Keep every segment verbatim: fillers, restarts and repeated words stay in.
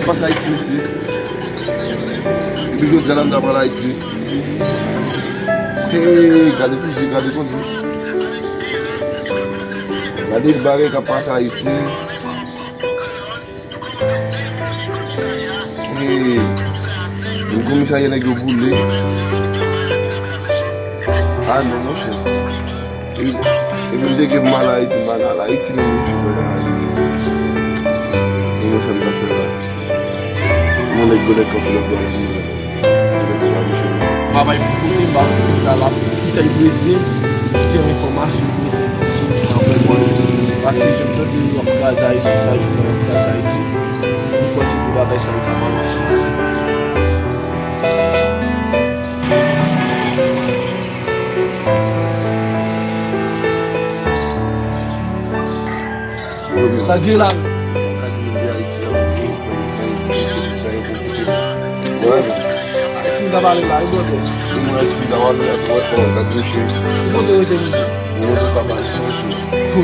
Pase Ayiti, mesye. Depi jodi a la, m ta pral Ayiti. Hey, gade fizik, gade konsi. Gade bagay k ap pase Ayiti. Hey, yon komisarya nèg yo boule. Ah non, monchè. E, e m te gen mal Ayiti, m pa ka al Ayiti non, monchè, m pa ka al Ayiti. E monchè, m t ap fè la. Yon nèg gwo nèg kanpe lòt bò la, yon nèg gwo nèg kanpe la, monchè. M pa bay pou kote, m pa pou kisa la, kisa l bezwen, m kite yon enfòmasyon, bezwen di pou m anvè bò l. Paske jan m tande yo ap kraze Ayiti, sa jounen yo ap kraze Ayiti, m panse pou bagay sa yo ka balanse. Sa k gen la? Ayiti m ta pale la, wi, brother. Ki kote w rete menm? Pou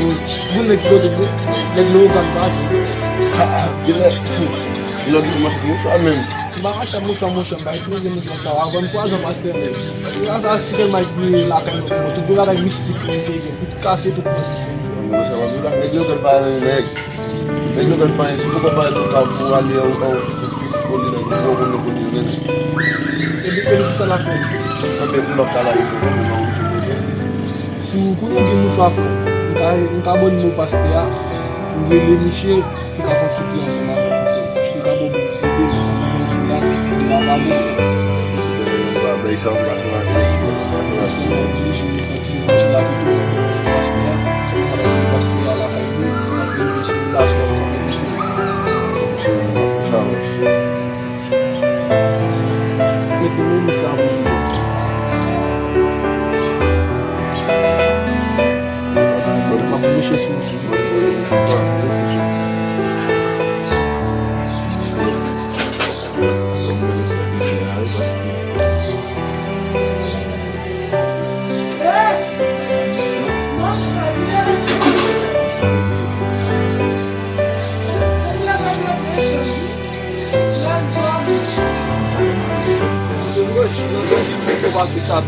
moun nèg ki kote m ye? Nèg Leyogàn pa jwe. Lòt moun mache mouchwa menm. M pa mache ak mouchwa, monchè, m pa itilize mouchwa sa yo. Avan m kwaze yon pastè nèg. Paske sa, sa si tèlman ap gen lakay mwen, tout vye bagay mistik mwen te gen, tout kase, tout mwen ti fè. Mwen sa va vin la, nèg yo gad pa nèg. Nèg yo gad pa, si w poko pale nan ka pou ale an, an, kole nèg yo, pou konnen kote yo gen. Epi, epi kisa n ap fè? Anben, pou lòt ka la, yo di, bon, nou nan wout yo, si w konnen w gen mouchwa, frè, m ka, m ka ba w nimewo pastè a, pou w rele misye, pou w ka fè yon ti pri ansanm avè l, pou w ka ba w bon ti ide, pou w ka ba w bon. Bèy sa, w pase la, w pase la. Pastè a, pastè a lakay li, ap fè yon ti relasyon avè l. Mete men misye avè yon. M ap mouche sou ou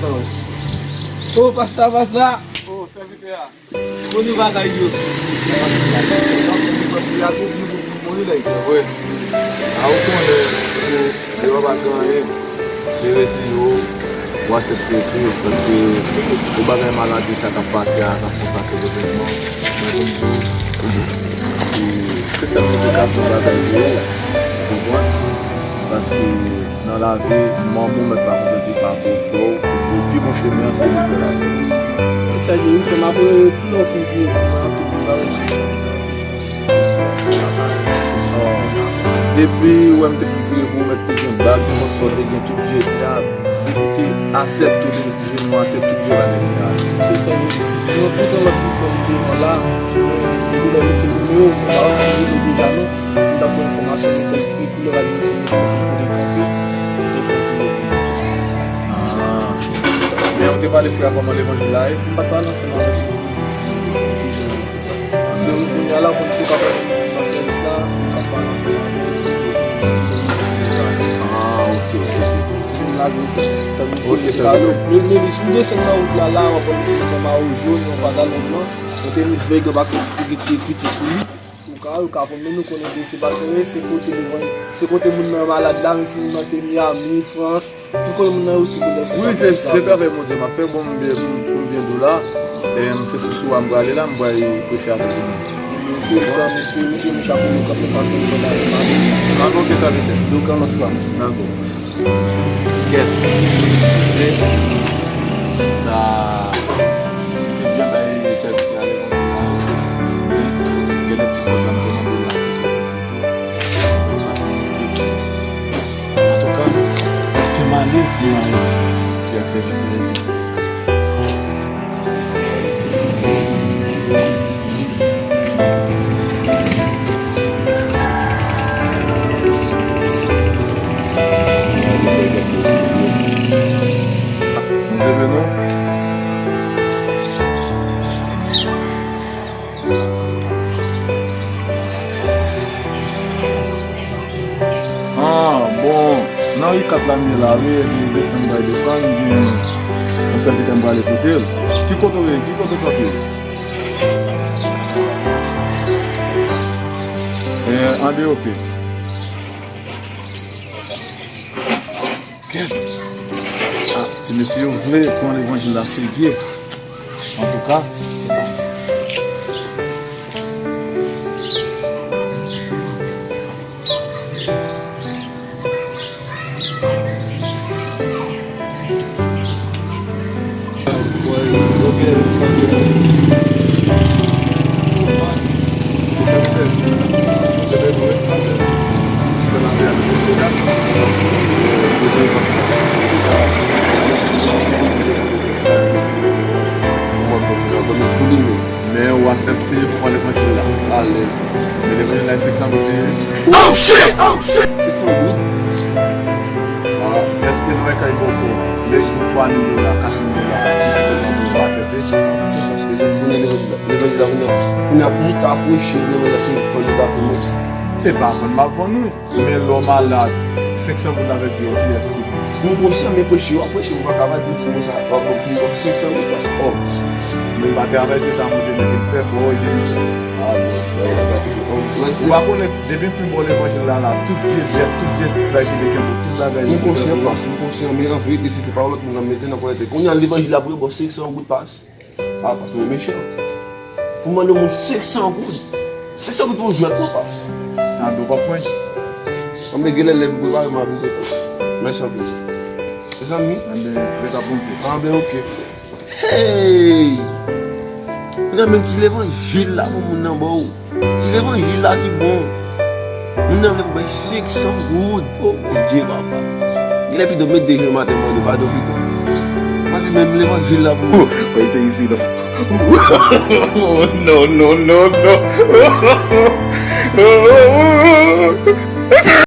tou. Ô, pastè, pastè. Ô, sèvitè a. Konnen bagay yo. Konnen bagay yo. Konnen bagay yo. Konnen bagay yo. Konnen bagay yo. Konnen bagay yo. Konnen bagay yo. Se vre. Lè w pa gen anyen, se resi yo, w aksepte tou, paske pou bagay maladi sa k ap pase a, k ap fè yon pakèt evènman, mwen konn di, e, se sèl mwen ki ka fè yon bagay pou ou, ou konprann? Paske nan lavi, manman w mèt pa konprann se pa pou fè w, pou pi bon chemen an, se li fè la. Ki sa yo fè m apre, pi lè w fin priye pou mwen, tout moun ba w. Depi w wè m te fin priye pou ou, mèt te gen bag, konsò, te gen tout vye drap, depi w te asèpte w te met jenou atè, tout vye bagay te ale. Se sa yo di. Mwen kontan lòt ti frè m devan la, mwen, mwen, mwen, se nimewo, mwen pa wè si li deja non, m t ap pran enfòmasyon de tèl ki koulè bagay misye, mwen te konnen kanpe, mwen te fè koulè pou mwen. Ah. Men ou te pale frè a kòman levanjil la ye? M pa t pale ansanm avèk misye. Se ou kounye a la, konn si w ka fè nan sèvis la, si w ka pale ansanm avè l. Ah, ok, ok, se bon. Moun la vin fè. Tann misye, ok, misye pa vle. Men, men, si w desann nan wout la, la, w ap wè misye gen yon mayo jòn, yon pantalon blan, yon tenis vèy, gen pakèt piti, piti sou li. Ou ka, ou ka konn, men nou konnen ke se pa se, se kote levanjil, se kote moun nan malad la, men si moun nan te Miami, Frans, tout kote moun nan yo sipoze fè sa. Wi, se, se travay Bondye m ap fè, bon, m byen, pou m byen di w la. E, m se sou sou a m prale la, m pral preche avèk ou. Ok, frè m, espere misye, misye ap vin kanpe pase nou nan madi. Dakò, ok, sa vle fè. Donk, yon lòt fwa. Dakò. Kèt. Se sa. Se byen bay sèvitè a levanjil la. Men, gen de ti pwoblèm pou nou la. Antouka, ke male pou male. Ki aksepte. Bondye beni w. Bon, nan ri kat la m ye la, wi, epi desann bay desann, m gen yon sèvitè m prale kote l. Ki kote w ye? Ki kote w kanpe? Eh, an deyò, oke. Kèt! Ah, ti mesye yo vle pran levanjil la serye. Antouka. Men ou aksepte pou pran levanjil la. Alèz. Men levanjil la, e senk san goud li ye. Oh shit! Oh shit! Senk san goud? Ah, èske nou wè kay Bòkò, lè l pou twa mil dola, kat mil dola, si se te pou nou pa aksepte? Paske se pou nou levanjil la. Levanjil la, kounye a, kounye a, pou nou ta preche levanjil la, se vann nou ta fè mwen. E pa vann m ap vann ou. Men lè w malad, senk san goud avèk vye, kiyès ki plis? Mwen konsyan, men preche, w ap preche, m pa ka va di ti konsa, w ap di m senk san goud pas òm. Men m pa travay, se sa mwen te mete m fè, fò w ede m. Ah, non, bagay la gate pou òm. Ou pa konnen, depi m fin ba w levanjil la, la, tout vye dèt, tout vye bagay ki te gen pou tout bagay. Mwen konsyan, pas, mwen konsyan, men an verite, se te pa yon lòt moun nan mete nan pwète. Kounye a, levanjil la pou yo ba w senk san goud pas. Ah, pas mwen mechan. Pou mande yon moun senk san goud. Senk san goud pou yon jwèt non, pas. Anben, w p ap pran. Anben, genlè lè m prepare m a vin prepare. Mèsi anpil. Mezanmi. Anben, ret ap Bondye. Anben, oke. Hey! Ou nan menm ti levanjil la pou moun nan ba w. Ti levanjil la ki bon. Moun nan vle pou bay senk san goud. Oh, Bondye, papa. Genlè pito met de je maten mande padon pito. Pase menm levanjil la pou ou. Wait till you see the. No, no, no, no.